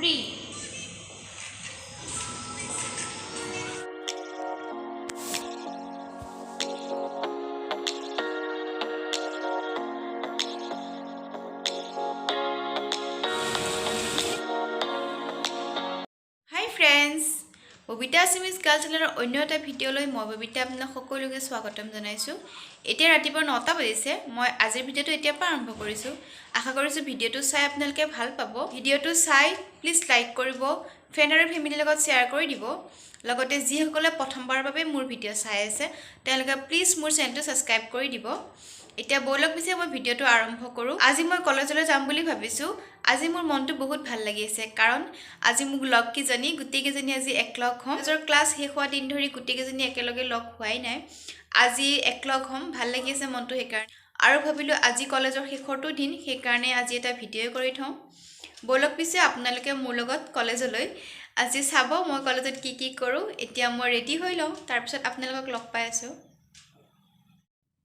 3. Hi friends, Babita Assamese girl চেনেলৰ অন্য এটা ভিডিঅ'লৈ মই ববিতা আপোনাক সকলোকে স্বাগতম জনাইছোঁ। এতিয়া ৰাতিপুৱা 9টা বাজিছে। মই আজিৰ ভিডিঅ'টো এতিয়াৰ পৰা আৰম্ভ কৰিছোঁ। আশা কৰিছোঁ ভিডিঅ'টো চাই আপোনালোকে ভাল পাব। ভিডিঅ'টো চাই প্লিজ লাইক কৰিব, ফ্ৰেণ্ড আৰু ফেমিলিৰ লগত শ্বেয়াৰ কৰি দিব। লগতে যিসকলে প্ৰথমবাৰৰ বাবে মোৰ ভিডিঅ' চাই আছে, তেওঁলোকে প্লিজ মোৰ চেনেলটো ছাবস্ক্ৰাইব কৰি দিব। এতিয়া ব'লক পিছে মই ভিডিঅ'টো আৰম্ভ কৰোঁ। আজি মই কলেজলৈ যাম বুলি ভাবিছোঁ। আজি মোৰ মনটো বহুত ভাল লাগি আছে, কাৰণ আজি মোক লগকেইজনী গোটেইকেইজনী আজি একলগ হ'ম। কলেজৰ ক্লাছ শেষ হোৱা দিন ধৰি গোটেইকেইজনী একেলগে লগ হোৱাই নাই। আজি একলগ হ'ম, ভাল লাগি আছে মনটো সেইকাৰণে। আৰু ভাবিলোঁ আজি কলেজৰ শেষৰটো দিন, সেইকাৰণে আজি এটা ভিডিঅ' কৰি থওঁ। ব'লক পিছে আপোনালোকে মোৰ লগত কলেজলৈ আজি চাব মই কলেজত কি কি কৰোঁ। এতিয়া মই ৰেডি হৈ লওঁ, তাৰপিছত আপোনালোকক লগ পাই আছোঁ।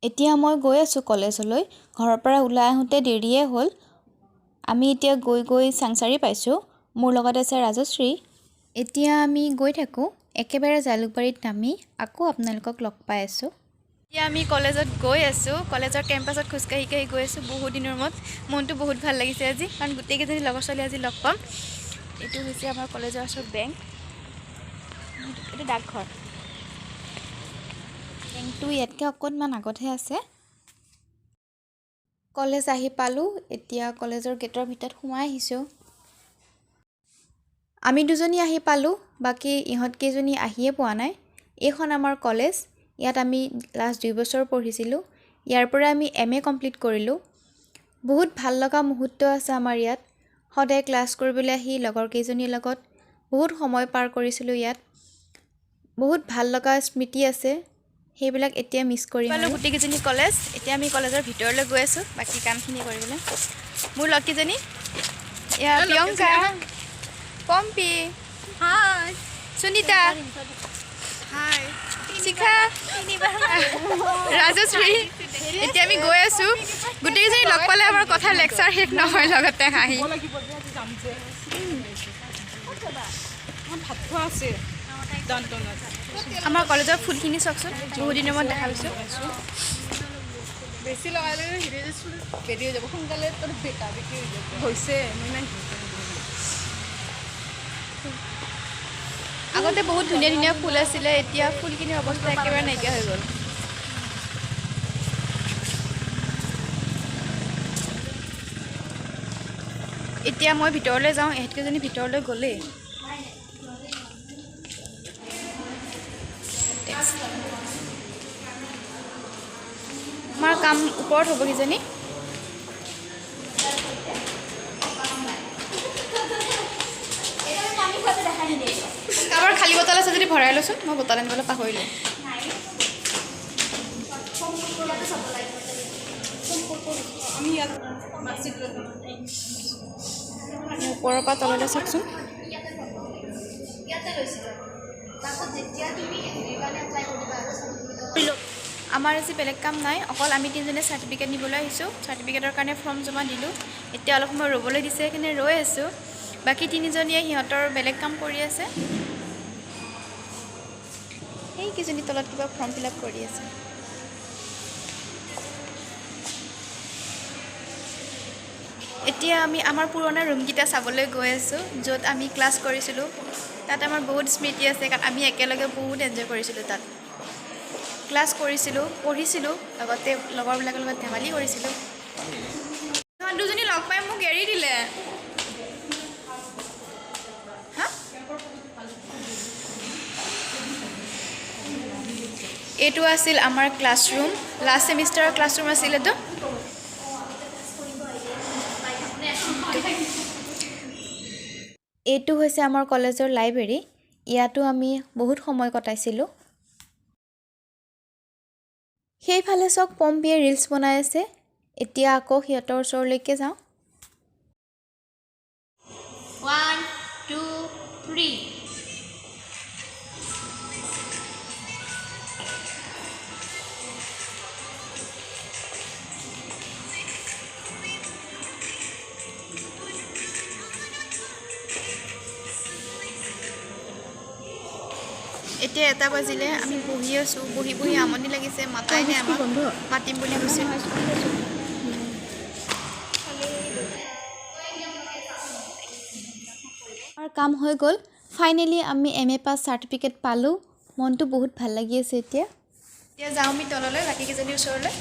এতিয়া মই গৈ আছোঁ কলেজলৈ। ঘৰৰ পৰা ওলাই আহোঁতে দেৰিয়ে হ'ল। আমি এতিয়া গৈ গৈ চাংচাৰি পাইছোঁ। মোৰ লগত আছে ৰাজশ্ৰী। এতিয়া আমি গৈ থাকোঁ, একেবাৰে জালুকবাৰীত নামি আকৌ আপোনালোকক লগ পাই আছোঁ। এতিয়া আমি কলেজত গৈ আছোঁ, কলেজৰ কেম্পাছত খোজকাঢ়ি কাঢ়ি গৈ আছোঁ। বহুত দিনৰ মূৰত মনটো বহুত ভাল লাগিছে আজি, কাৰণ গোটেইকেইজনী লগৰ ছোৱালী আজি লগ পাম। এইটো হৈছে আমাৰ কলেজৰ ওচৰত বেংক, এইটো ডাকঘৰ। বেংকটো ইয়াতকৈ অকণমান আগতহে আছে। কলেজ আহি পালোঁ। এতিয়া কলেজৰ গেটৰ ভিতৰত সোমাই আহিছোঁ। আমি দুজনী আহি পালোঁ, বাকী ইহঁতকেইজনী আহিয়ে পোৱা নাই। এইখন আমাৰ কলেজ। ইয়াত আমি লাষ্ট 2 বছৰ পঢ়িছিলোঁ। ইয়াৰ পৰা আমি এম এ কমপ্লিট কৰিলোঁ। বহুত ভাল লগা মুহূৰ্ত আছে আমাৰ ইয়াত। সদায় ক্লাছ কৰিবলৈ আহি লগৰ কেইজনীৰ লগত বহুত সময় পাৰ কৰিছিলোঁ ইয়াত। বহুত ভাল লগা স্মৃতি আছে, সেইবিলাক এতিয়া মিছ কৰিম। পালোঁ গোটেইকেইজনী কলেজ। এতিয়া আমি কলেজৰ ভিতৰলৈ গৈ আছোঁ বাকী কামখিনি কৰিবলৈ। মোৰ লগকেইজনী এয়া প্ৰিয়ংকা, পম্পী, সুনীতা, শিখা, ৰাজশ্ৰী। এতিয়া আমি গৈ আছোঁ। গোটেইকেইজনী লগ পালে আমাৰ কথা লেকচাৰ শেষ নহয়, লগতে হাঁহি। আমাৰ কলেজৰ ফুলখিনি চাওকচোন, বহুত দিনৰ মূৰত দেখা পাইছোঁ। বেছি লগাই লগে বেৰি হৈ যাব সোনকালে, তোৰ বেকা বেকি হৈ যাব হৈছে। মই ইমান আগতে বহুত ধুনীয়া ধুনীয়া ফুল আছিলে, এতিয়া ফুলখিনিৰ অৱস্থা একেবাৰে নাইকিয়া হৈ গ'ল। এতিয়া মই ভিতৰলৈ যাওঁ, ইহঁতকেইজনী ভিতৰলৈ গ'লেই। আমাৰ কাম ওপৰত হ'ব কিজানি। কাৰোবাৰ খালী বটল আছে যদি ভৰাই লচোন, মই বটল আনিবলৈ পাহৰিলোঁ। ওপৰৰ পৰা তললৈ চাওকচোন। আমাৰ আজি বেলেগ কাম নাই, অকল আমি তিনিজনে চাৰ্টিফিকেট নিবলৈ আহিছোঁ। চাৰ্টিফিকেটৰ কাৰণে ফৰ্ম জমা দিলোঁ। এতিয়া অলপ সময় ৰ'বলৈ দিছে, সেইকাৰণে ৰৈ আছোঁ। বাকী তিনিজনীয়ে সিহঁতৰ বেলেগ কাম কৰি আছে। সেইকেইজনী তলত কিবা ফৰ্ম ফিল আপ কৰি আছে। এতিয়া আমি আমাৰ পুৰণা ৰুমকেইটা চাবলৈ গৈ আছোঁ, য'ত আমি ক্লাছ কৰিছিলোঁ। তাত আমাৰ বহুত স্মৃতি আছে, কাৰণ আমি একেলগে বহুত এনজয় কৰিছিলোঁ। তাত ক্লাছ কৰিছিলোঁ, পঢ়িছিলোঁ, লগতে লগৰবিলাকৰ লগত ধেমালি কৰিছিলোঁ। ইহঁত দুজনী লগ পাই মোক এৰি দিলে। হা, এইটো আছিল আমাৰ ক্লাছৰুম, লাষ্ট ছেমিষ্টাৰৰ ক্লাছৰুম আছিল এইটো। এইটো হৈছে আমাৰ কলেজৰ লাইব্ৰেৰী। ইয়াতো আমি বহুত সময় কটাইছিলোঁ। সেইফালে চাওক, পম্পীয়ে ৰিলচ বনাই আছে। এতিয়া আকৌ সিহঁতৰ ওচৰলৈকে যাওঁ। 1, 2, 3. এতিয়া 1টা বাজিলে, আমি বহি আছোঁ। বহি বহি আমনি লাগিছে, মাতাই নাই আমাক, মাতিম বুলি কৈছে। আমাৰ কাম হৈ গ'ল। ফাইনেলি আমি এম এ পাছ চাৰ্টিফিকেট পালোঁ। মনটো বহুত ভাল লাগি আছে এতিয়া। এতিয়া যাওঁ আমি তললৈ, বাকীকেইজনীৰ ওচৰলৈ।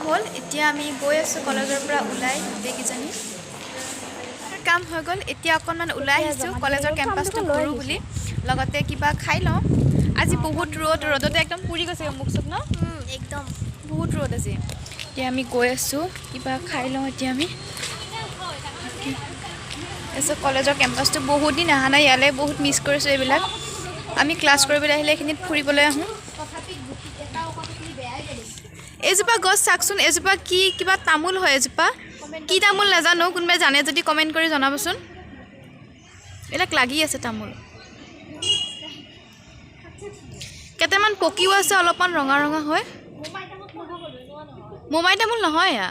হ'ল, এতিয়া আমি গৈ আছোঁ কলেজৰ পৰা ওলাই গোটেইকেইজনী। কাম হৈ গ'ল, এতিয়া অকণমান ওলাই আহিছোঁ কলেজৰ কেম্পাছটো ঘূৰোঁ বুলি, লগতে কিবা খাই লওঁ। আজি বহুত ৰ'দ, ৰ'দতে একদম পুৰি গৈছে মুখ চুখ ন? একদম। বহুত ৰ'দ আজি। এতিয়া আমি গৈ আছোঁ, কিবা খাই লওঁ এতিয়া আমি। তাৰপিছত কলেজৰ কেম্পাছটো বহুত দিন অহা নাই ইয়ালৈ, বহুত মিছ কৰিছোঁ এইবিলাক। আমি ক্লাছ কৰিবলৈ আহিলে এইখিনিত ফুৰিবলৈ আহোঁ। এইজোপা গছ চাওকচোন, এইজোপা কি কিবা তামোল হয় এজোপা, কি তামোল নাজানো, কোনোবাই জানে যদি কমেণ্ট কৰি জনাবচোন। এইবিলাক লাগি আছে তামোল, কেইটামান পকিও আছে অলপমান ৰঙা ৰঙা হয়। মোমাই তামোল নহয় এয়া।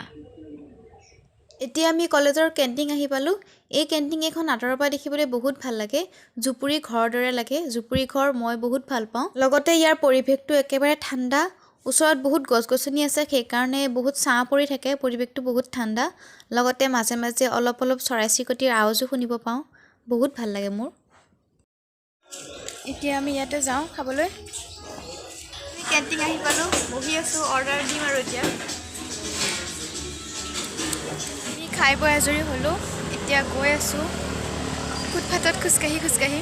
এতিয়া আমি কলেজৰ কেণ্টিন আহি পালোঁ। এই কেণ্টিন এখন আঁতৰৰ পৰা দেখিবলৈ বহুত ভাল লাগে, জুপুৰি ঘৰৰ দৰে লাগে। জুপুৰি ঘৰ মই বহুত ভাল পাওঁ। লগতে ইয়াৰ পৰিৱেশটো একেবাৰে ঠাণ্ডা, ওচৰত বহুত গছ গছনি আছে, সেইকাৰণে বহুত ছাঁ পৰি থাকে, পৰিৱেশটো বহুত ঠাণ্ডা। লগতে মাজে মাজে অলপ অলপ চৰাই চিৰিকটিৰ আৱাজো শুনিব পাওঁ, বহুত ভাল লাগে মোৰ। এতিয়া আমি ইয়াতে যাওঁ খাবলৈ। আমি কেণ্টিন আহি পালোঁ, বহি আছোঁ, অৰ্ডাৰ দিম আৰু এতিয়া। আমি খাই বৈ আজৰি হ'লোঁ, এতিয়া গৈ আছোঁ ফুটপাথত খোজকাঢ়ি খোজকাঢ়ি।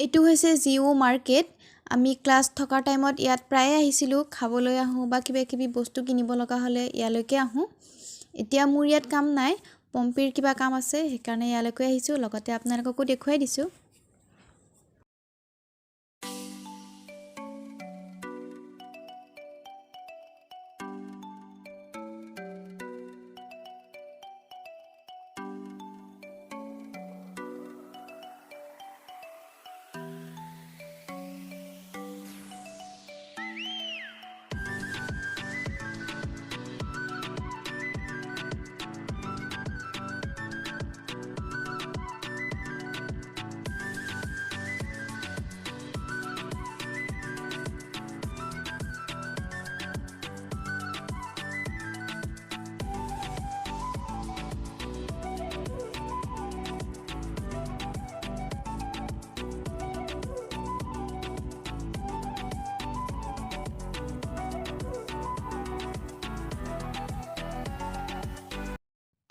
এইটো হৈছে জিঅ' মাৰ্কেট। আমি ক্লাছ থকা টাইমত ইয়াত প্ৰায়ে আহিছিলোঁ, খাবলৈ আহোঁ বা কিবা কিবি বস্তু কিনিব লগা হ'লে ইয়ালৈকে আহোঁ। এতিয়া মোৰ ইয়াত কাম নাই, পম্পীৰ কিবা কাম আছে, সেইকাৰণে ইয়ালৈকে আহিছোঁ, লগতে আপোনালোককো দেখুৱাই দিছোঁ।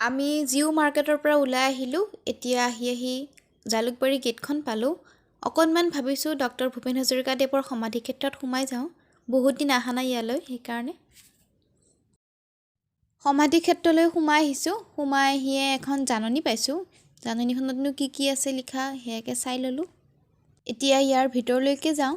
আমি জিঅ' মাৰ্কেটৰ পৰা ওলাই আহিলোঁ। এতিয়া আহি আহি জালুকবাৰী গেটখন পালোঁ। অকণমান ভাবিছোঁ ডক্টৰ ভূপেন হাজৰিকাদেৱৰ সমাধি ক্ষেত্ৰত সোমাই যাওঁ, বহুত দিন অহা নাই ইয়ালৈ, সেইকাৰণে সমাধি ক্ষেত্ৰলৈ সোমাই আহিছোঁ। সোমাই আহিয়ে এখন জাননী পাইছোঁ, জাননীখনতনো কি কি আছে লিখা সেয়াকে চাই ল'লোঁ। এতিয়া ইয়াৰ ভিতৰলৈকে যাওঁ।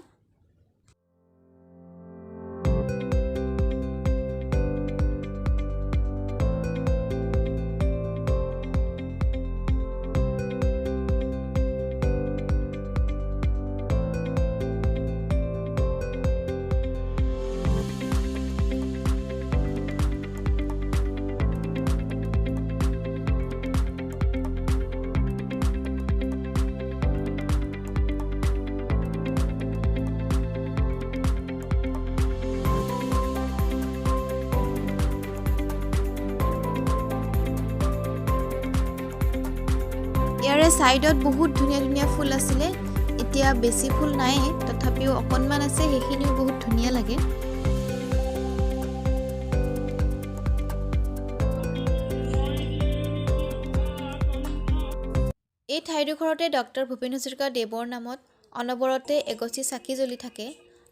ইয়াৰে ছাইডত বহুত ধুনীয়া ধুনীয়া ফুল আছিলে, এতিয়া বেছি ফুল নাই, তথাপিও অকণমান আছে, সেইখিনিও বহুত ধুনীয়া লাগে। এই ঠাইডোখৰতে ডক্টৰ ভূপেন হাজৰিকা দেৱৰ নামত অনবৰতে এগছি চাকি জ্বলি থাকে,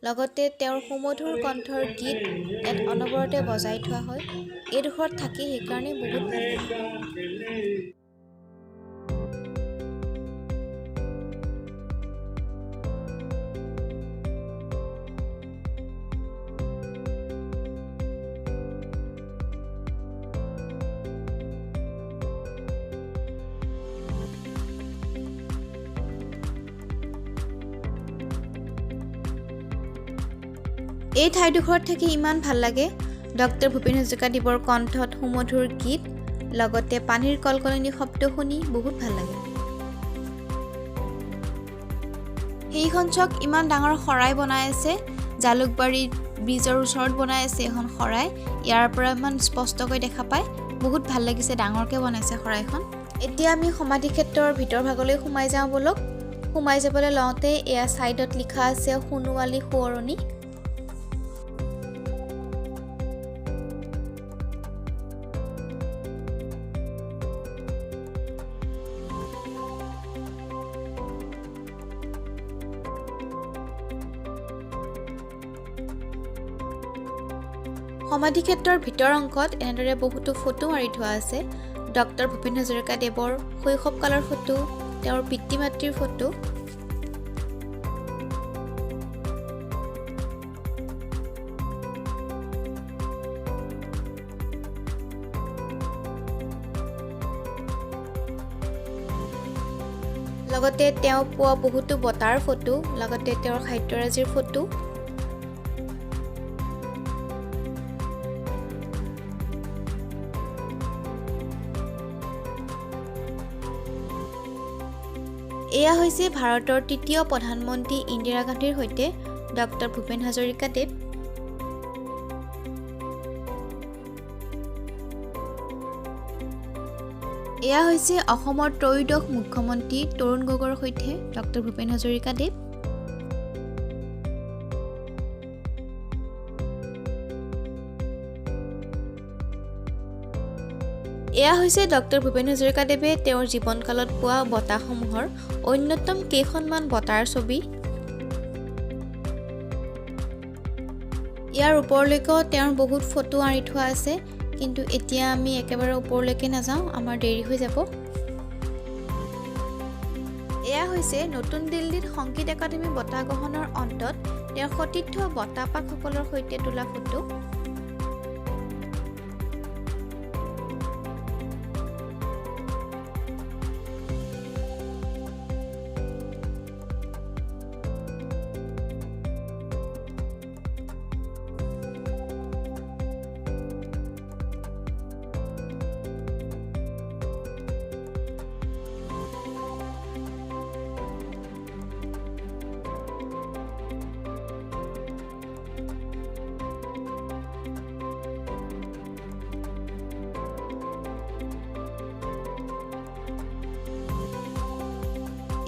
লগতে তেওঁৰ সুমধুৰ কণ্ঠৰ গীত ইয়াত অনবৰতে বজাই থোৱা হয়। এইডোখৰত থাকি সেইকাৰণে বহুত ভাল লাগে। এই ঠাইডোখৰত থাকি ইমান ভাল লাগে। ডক্টৰ ভূপেন হাজৰিকা দেৱৰ কণ্ঠত সুমধুৰ গীত, লগতে পানীৰ কলকলনি শব্দ শুনি বহুত ভাল লাগে। সেইখন চাওক, ইমান ডাঙৰ শৰাই বনাই আছে। জালুকবাৰী ব্ৰিজৰ ওচৰত বনাই আছে এখন শৰাই। ইয়াৰ পৰা ইমান স্পষ্টকৈ দেখা পায়, বহুত ভাল লাগিছে, ডাঙৰকৈ বনাইছে শৰাইখন। এতিয়া আমি সমাধি ক্ষেত্ৰৰ ভিতৰ ভাগলৈ সোমাই যাওঁ ব'লক। সোমাই যাবলৈ লওঁতে এয়া ছাইডত লিখা আছে সোণোৱালী সোঁৱৰণি। সমাধি ক্ষেত্ৰৰ ভিতৰ অংশত এনেদৰে বহুতো ফটো মাৰি থোৱা আছে। ডক্টৰ ভূপেন হাজৰিকা দেৱৰ শৈশৱকালৰ ফটো, তেওঁৰ পিতৃ মাতৃৰ ফটো। লগতে তেওঁ পোৱা বহুতো বঁটাৰ ফটো, লগতে তেওঁৰ খাদ্যৰাজিৰ ফটো। এয়া হৈছে ভাৰতৰ তৃতীয় প্ৰধানমন্ত্ৰী ইন্দিৰা গান্ধীৰ সৈতে ডক্টৰ ভূপেন হাজৰিকা দেৱ। এয়া হৈছে অসমৰ ত্ৰয়োদশ মুখ্যমন্ত্ৰী তৰুণ গগৈৰ সৈতে ডক্টৰ ভূপেন হাজৰিকা দেৱ। এয়া হৈছে ডক্টৰ ভূপেন হাজৰিকাদেৱে তেওঁৰ জীৱনকালত পোৱা বঁটাসমূহৰ অন্যতম কেইখনমান বঁটাৰ ছবি। ইয়াৰ ওপৰলৈকেও তেওঁৰ বহুত ফটো আঁৰি থোৱা আছে, কিন্তু এতিয়া আমি একেবাৰে ওপৰলৈকে নাযাওঁ, আমাৰ দেৰি হৈ যাব। এয়া হৈছে নতুন দিল্লীত সংগীত একাডেমী বঁটা গ্ৰহণৰ অন্তত তেওঁৰ সতীৰ্থ বঁটাপাকসকলৰ সৈতে তোলা ফটো।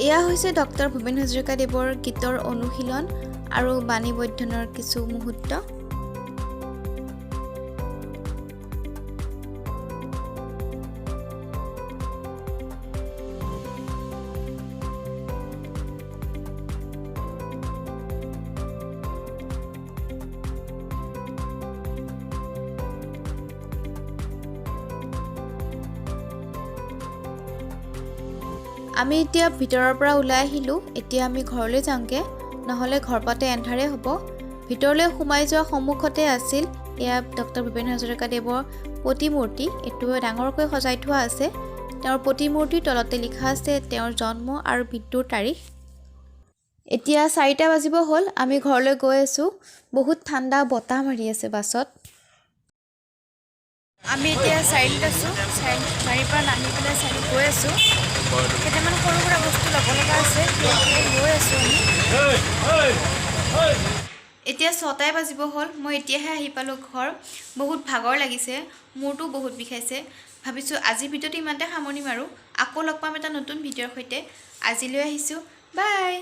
এয়া হৈছে ডক্টৰ ভূপেন হাজৰিকাদেৱৰ গীতৰ অনুশীলন আৰু বাণীবৰ্ধনৰ কিছু মুহূৰ্ত। আমি এতিয়া ভিতৰৰ পৰা ওলাই আহিলোঁ। এতিয়া আমি ঘৰলৈ যাওঁগৈ, নহ'লে ঘৰ পাওঁতে এন্ধাৰে হ'ব। ভিতৰলৈ সোমাই যোৱা সন্মুখতে আছিল এয়া ডক্টৰ ভূপেন হাজৰিকাদেৱৰ প্ৰতিমূৰ্তি। এইটো ডাঙৰকৈ সজাই থোৱা আছে। তেওঁৰ প্ৰতিমূৰ্তিৰ তলতে লিখা আছে তেওঁৰ জন্ম আৰু মৃত্যুৰ তাৰিখ। এতিয়া 4টা বাজিব হ'ল, আমি ঘৰলৈ গৈ আছোঁ। বহুত ঠাণ্ডা বতাহ মাৰি আছে বাছত। আমি এতিয়া চাৰিআলিত আছোঁ। গাড়ীৰ পৰা নামি পেলাই চাৰিআলিত গৈ আছোঁ। কেইটামান সৰু সুৰা বস্তু ল'ব লগা আছে, সেইখিনি লৈ আছোঁ আমি। এতিয়া 6টাই বাজিব হ'ল, মই এতিয়াহে আহি পালোঁ ঘৰ। বহুত ভাগৰ লাগিছে, মূৰটো বহুত বিষাইছে। ভাবিছোঁ আজিৰ ভিডিঅ'টো ইমানতে সামৰণি মাৰোঁ। আকৌ লগ পাম এটা নতুন ভিডিঅ'ৰ সৈতে। আজিলৈ আহিছোঁ, বাই।